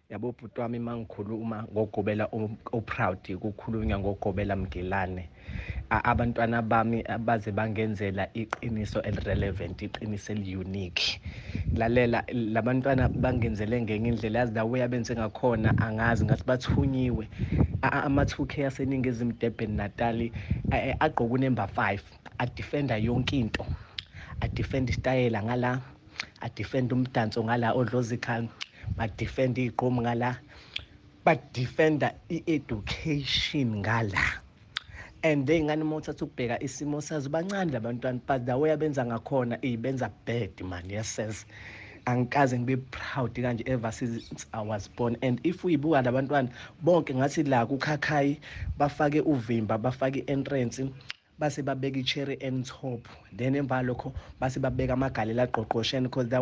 Yabo bhuti wami, uma ngikhuluma ngogobela o-proud, kukhulunywa ngogobela Mgilane. Abantwana bami baze bangenzela iqiniso eli-relevant, iqiniso eli-unique. Lalela, labantwana bangenzele ngenye indlela, yazi, la way abenze ngakhona, angazi, ngathi bathunyiwe. Ama-2K aseNingizimu Durban Natali agqoka unumber 5, adefenda yonke into, adefenda isitayela ngala, adefenda umdanso ngala, odlozikhal badefenda iy'gqomu ngala, badefenda i-education ngala. And ley'ngane, uma uthatha ukubheka isimo sazo, bancane labantwana, but the way abenza ngakhona ibenza bad, man. Yes sis, angikaze ngibe proud kanje ever since I was born. And if uyibuka labantwana bonke, ngathi la kukhakhayi bafake uvimba, bafake i-entrance, base babeka i-cherry on top, then emva lokho base babeka amagalelo aqoqosheni, because the way